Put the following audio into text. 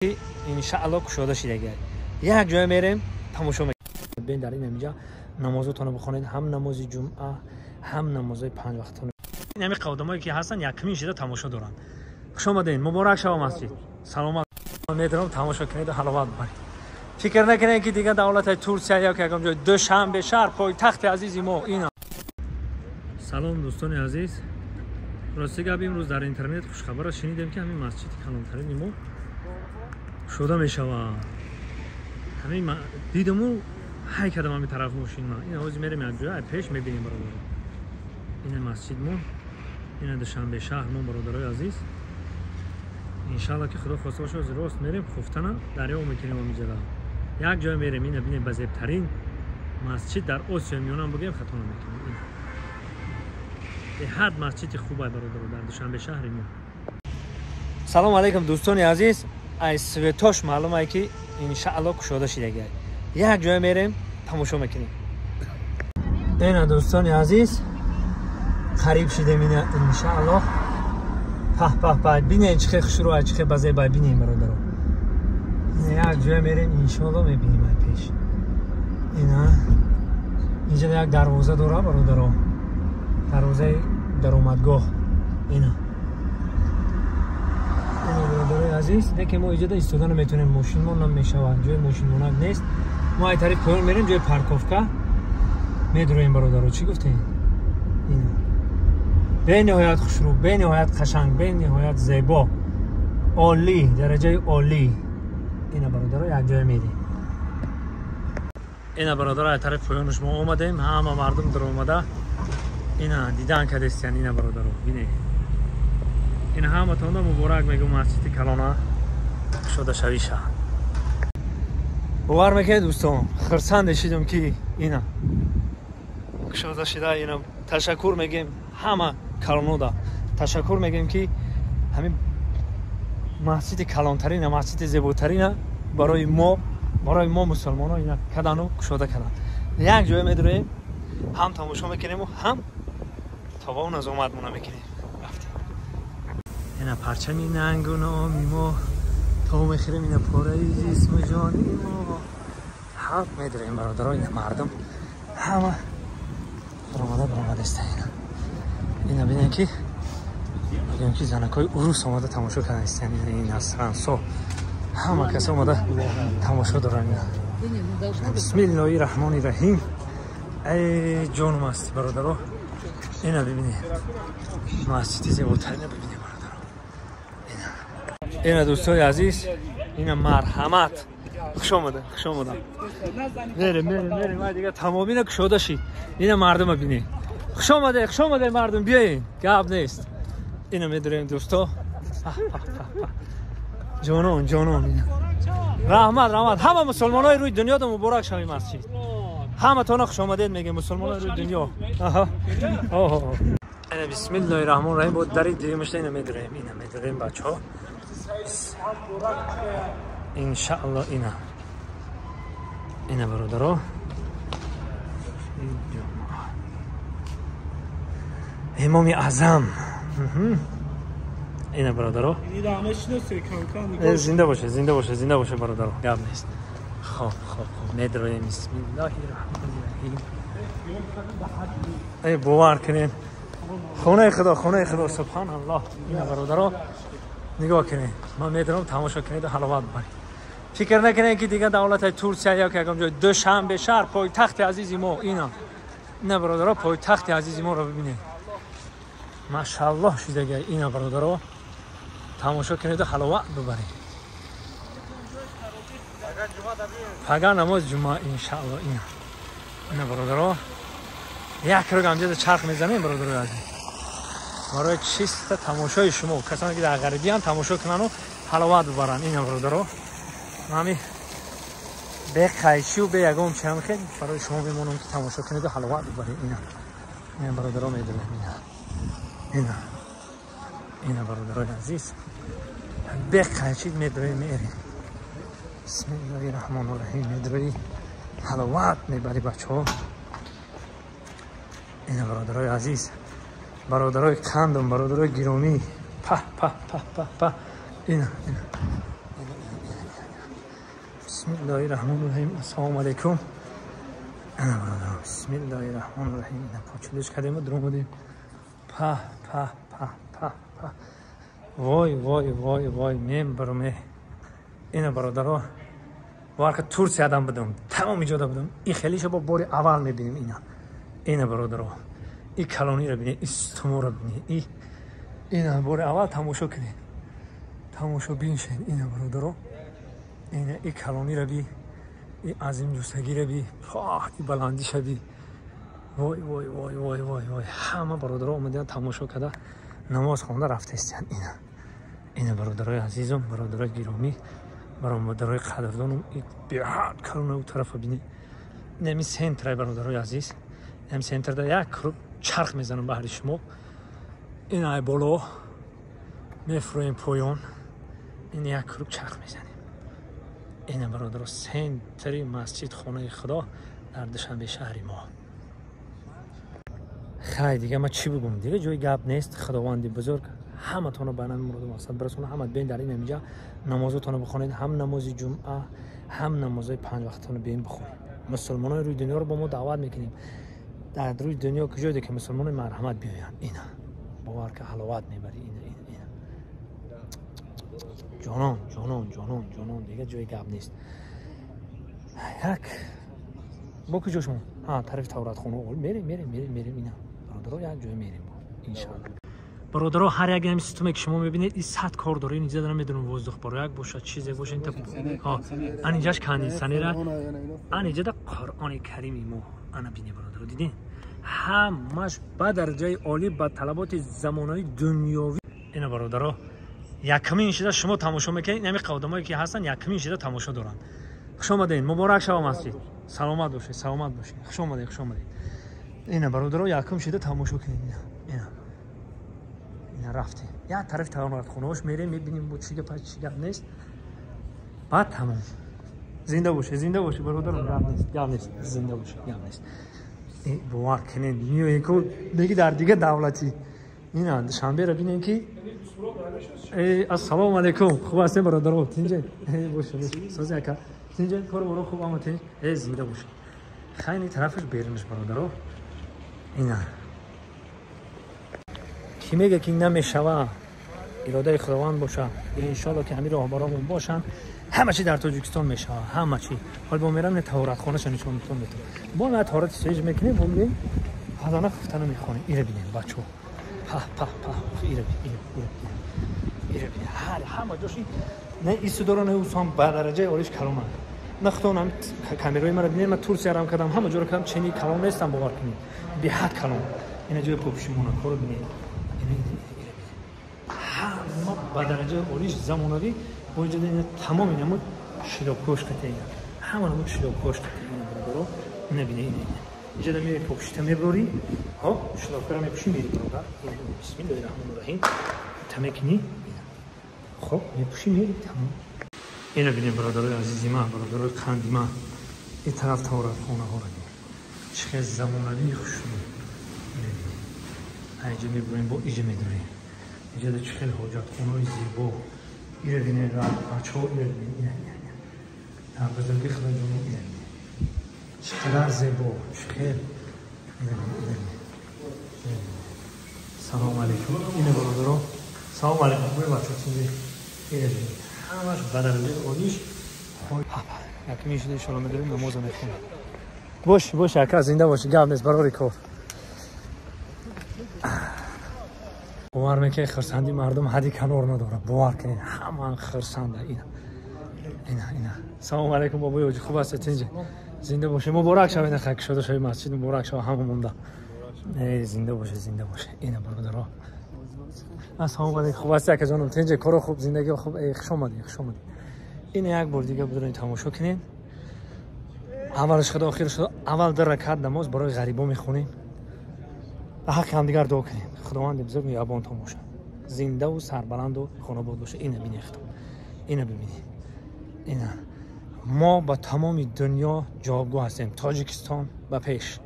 Иншаалло кушода шидагай. Як ҷоя мерем, тамошо мекунем. Бин, дар ин ҳамиҷа намозотонро бихонед, ҳам намози ҷумъа, ҳам намозои панҷ вақтон. Ин ҳами одамое ки ҳастанд, якмин шида тамошо доранд. Хуш омадед, муборак шава масҷид. Саломат. Медорам, тамошо кунед, ҳаловат бибаред. Фикр накунед, ки дигар давлати Турсия ё ки ягон ҷой. Душанбе шаҳр, пойтахти азизи мо ина. Салом, дӯстони азиз. Рости гап, имрӯз дар интернет хушхабарро шунидем, ки ҳамин масҷиди калонтарини мо кушода мешавад. Ҳамин дидаму ҳай кардам ҳамин тараф мошинма. Ина ҳозир мерем, як ҷоя пеш мебинем, бародаро. Ина масҷид мо, ина Душанбе шаҳр мо, бародарои азиз. Иншалло, ки Худо хоста боша, ҳозир рост мерем, хуфтана дарё мекунем ҳамиҷада. Як ҷоя мерем, ина бинем, ба зебтарин масҷид дар Осиёи Миёнам бигӯем, хато намекунем. Беҳад масҷиди хубай, бародаро, дар Душанбе шаҳри мо. Салом алейкум, дӯстони азиз. Ай светош маълумае, ки иншаалло кушода шидагай. Як ҷоя мерем, тамошо мекунем. Ина, дӯстони азиз, қариб шидем. Ина, иншаалло, пах пах пах, бинед, чӣ хел хушрӯ, чӣ хел базебай. Бинем, бародаро, як ҷоя мерем, иншоалло, мебинем ай пеш. Ина инҷа як дарвоза дора, бародаро, дарвозаи даромадгоҳ. Ина, бародарои азиз, лекин мо иҷода истода наметавонем, мошинмон намешавад, ҷои мошинмонак нест. Мо ай тариқ поён мерем, ҷои парковка медуроем. Бародаро, чӣ гуфтем? Ина бениҳоят хушрӯ, бениҳоят қашанг, бениҳоят зебо, олӣ, дараҷаи олӣ. Ина, бародаро, як ҷоя мерем. Ина, бародаро, ай тарафи поёнаш мо омадем, ҳама мардум даромада, ина дидан кардестиян. Ина, бародаро, бинед. Ин ҳаматонда муборак мегӯм, масҷиди калона кушода шавиша. Бовар мекунед, дӯстон, хирсанде шидам, ки ина кушода шида. Ина ташаккур мегӯем ҳама калонода, ташаккур мегӯем, ки ҳамин масҷиди калонтарина, масҷиди зеботарина барои мо мусулмоно ина кадану кушода кадан. Як ҷоя медуроем, ҳам тамошо мекунему, ҳам тобаву назоматмона мекунем. Рафтем. Ина парчами нангу номи мо, то мехӯрем, ина пораи ҷисму ҷони мо. Ҳам медуроем, бародаро. Ина мардум ҳама баромада баромадаста. Ина, ина бинем, ки бигӯем, ки занакҳои урус омада тамошо кардаистанд. Ин асрансо ҳама кас омада тамошо доранд. Ина, бисмиллоҳи раҳмони раҳим. Эй ҷонум асти, бародаро, ина бибинед, масҷиди зеботарина бибинед, бародаро. Ина, дӯстои азиз, ина марҳамат, хуш омада, хуш омада. Мерем, мерем, мерем. Ай дига тамомина кушода шид. Ина мардума бинед. Хуш омаде, хуш омаде, мардум, биёен, гап нест. Ина медурем, дӯсто. Ҷонон, ҷонон, раҳмат, раҳмат. Ҳама мусулмонои рӯи дунёда муборак шави масҷид. Ҳаматона хуш омадед мегем, мусулмонои рӯи дунё. Ина, бисмиллоҳи раҳмони раҳим, бо дари дуюмашда ина медурем, ина медурем, бачаҳо, иншаалло. Ина, ина, бародаро, имоми аъзам. Ина, бародаро, зинда боше, зинда боше, зинда боше, бародаро, гап нест. Хоб, хоб, хоб, медроем. Бисмиллоҳи раҳмони раҳим. Эй, бовар кунед, хонаи Худо, хонаи Худо, субҳаналлоҳ. Ина, бародаро, нигоҳ кунед, ман медорам, тамошо кунеду ҳаловат бибаред. Фикр накунед, ки дигар давлати Турсия ё ки ягон ҷой. Душанбе шаҳр, пойтахти азизи мо. Ина, ина, бародаро, пойтахти азизи моро бибинед, машааллоҳ шидагай. Ина, бародаро, тамошо кунеду ҳаловат бибаред. Пага намоз ҷумъа, иншаалло. Ина, ина, бародаро, як рӯг амҷада чарх мезанем, бародарои азиз, барои чиста тамошои шумо, касоне ки дар ғарибиян, тамошо кунану ҳаловат бибаранд. Ина, бародаро, ҳами бе қайчиу бе ягон чиам хел барои шумо мемонам, ки тамошо кунеду ҳаловат бибаред. Ина, ина, бародаро, медонем. Ина, ина, ина, бародарои азиз, бе қайчи медроем, мерем. Бисмиллоҳи раҳмони раҳим. Медрои, ҳаловат мебари, бачаҳо. Ина, бародарои азиз, бародарои қандум, бародарои гиромӣ, па па па па па. Ина, ина. Бисмиллоҳи раҳмони раҳим. Ассалому алайкум. Ана бародарон, бисмиллоҳи раҳмони раҳим. Ина почудеш кардем, дуромадем. Па па па па па. Вой вой вой вой, мен бароме. Ина бародаро, варка Турсиядан будам, тамом иҷода будам. И хелиша бо бори аввал мебинем ина. Ина бародаро, и калониро бинед, и сутуморо бинед, и ина бори аввал тамошо кунед. Тамошо биншед ина бародаро. Ина и калониро би, и азим ҷустагиро би, пах, и баландиша би. Вой вой вой вой вой вой. Ҳама бародаро омадаанд тамошо карда, намоз хонда рафтаистанд ина. Ина бародарои азизум, бародарои гиромӣ, бародарои қадрдонум, и беҳад калона у тарафа бинед. Инами центрай бародарои азиз. Инами центрда як круг чарх мезанам баҳри шумо. Ин ай боло мефуроем поён. Ин як круг чарх мезанем. Ина бародаро, центри масҷид хонаи Худо дар Душанбе шаҳри мо. Хай, дига ман чӣ бигӯм? Дига ҷои гап нест. Худованди бузург ҳаматонро ба нами муроду мақсад бирасона. Ҳама бен дар ин инҷа намозотонро бихонед, ҳам намози ҷумъа, ҳам намозои панҷ вақтатонро бен бихонед. Мусулмонои рӯи дунёро бо мо даъват мекунем. Дар рӯи дунё куҷое ки мусулмонои марҳамат биёянд. Ина бовар ка ҳаловат мебарӣ. Ина ина ина. Ҷонон, ҷонон, ҷонон, ҷонон, дига ҷои гап нест. Як бо куҷо шумо? Ҳа, тарафи Тавратхона. Мерем, мерем, мерем, мерем ина. Бародаро, як ҷой мерем иншалло. Бародаро, ҳар як ҳамин сутуме ки шумо мебинед, ин 100 кор дора. Ин иҷа намедонам воздух барояк бошад, чизе бошад. Ин ан инҷаш кондитсионера, ан иҷада Қуръони Карими мо. Ана бинед бародаро, дидин? Ҳамаш ба дараҷаи олӣ, ба талаботи замонаи дунёвӣ. Ина бародаро, якмин шида шумо тамошо мекунед. Ин ҳамин одамое ки ҳастанд, якмин шида тамошо доранд. Хуш омадед, муборак шава масҷид. Саломат бошед, саломат бошед. Хуш омадед, хуш омадед. Ина бародаро, якум шида тамошо кунед. Ина ина ина рафтем. Як тарафи тавонатхонаҳош мерем, мебинем бо чӣ гап, чӣ гап нест. Баъд тамом. Зинда бошед, зинда бошед бародарам, гап нест, гап нест, зинда бошед, гап нест. Бовар кунед, меоед ку меги дар дига давлатӣ. Ина Душанберо бинем ки ассалому алайкум. Хуб ҳастем бародаро? Тинҷед? Боша, сози ака. Тинҷед? Кор боро хуб, ама тинҷ? Зинда бошед. Хайни тарафаш берунаш бародаро. Ина ки мега ки намешава, иродаи Худованд боша. Иншоалло ки ҳамин роҳбаромон бошанд, ҳама чи дар Тоҷикистон мешава, ҳама чи. Ҳол бо мерам не таҳоратхонаша нишон метон. Бо на таҳорати сеж мекунем, бо мебинем ҳазана хуфтана мехонем. Ира бинем бачо. Па па па, ира бин, ира ира ира бин. Ҳар ҳама ҷош не ису дора, не усан ба дараҷаи олиш калона. На худо нам камераи маро бинем, ман Турсия рам кардам, ҳама ҷоро кардам, чени калон нестам, бовар кунед. Беҳад калон. Ина ҷои попуши монакоро бинед. Ҳама ба дараҷаи олиш замонавӣ. Бо инҷа ина тамоми намуд шилокош қата ина. Ҳама намуд шилокош қата ина бародаро. Ина бинед, ина ина. Инҷа да меои попушита меброрӣ, ҳо, шилокаро мепӯшӣ, мери бародар. Бисмиллоҳи раҳмони раҳим. Та мекунӣ, хоб, мепӯшӣ, мери, тамом. Ина бинед бародарои азизи ман, бародарои қанди ман. Ин тараф таҳоратхонаҳоро бинед. Чӣ хел замонавии хушрӯ. Ина бинед. Инҷа мебурем, бо иҷа медорем. Инҷа чӣ хел ҳоҷатхонаҳои зебо. Ира бинед, бачаҳо, ира бинед, ина ина ина. Дар бузурги Худо ҷоно, ина бинед. Чӣ қадар зебо, чӣ хел. Ина бинед, ина бинед. Салому алайкум. Ина бародаро. Салому алайкум. Бой бачаҳо, тинҷе. Ина бинед. Ҳамаш ба дараҷаи олиш. Якмин шуда иншоалло медорем, намоза мехонем. Бош, бош, ака, зинда бошӣ, гап нест, барори кор. Бовар мекунед, хурсандии мардум ҳадди канор надорад. Бовар кунед, ҳама хурсанда. Ина ина ина. Салому алайкум бобои ҳоҷӣ, хуб ҳастед, тинҷе? Зинда бошед, муборак шавед, ина кушода шави масҷид, муборак шава ҳама монда. Зинда бошед, зинда бошед. Ина бародаро. Ассалому алайкум, хуб ҳастед акаҷонам, тинҷе? Коро хуб, зиндагӣ хуб. Хуш омадед, хуш омадед. Ина як бор дига бидорем тамошо кунед. Аввалаш худо, охираш худо. Аввал ду ракат намоз барои ғарибо мехонем. Ба ҳаққи ҳамдигар дуо кунем. Худованди бузург меҳрабонтон бошад. Зиндаву сарбаланду хонобод бошад. Ина бинед худо. Ина бибинед. Ина мо ба тамоми дунё ҷавобгӯ ҳастем. Тоҷикистон ба пеш.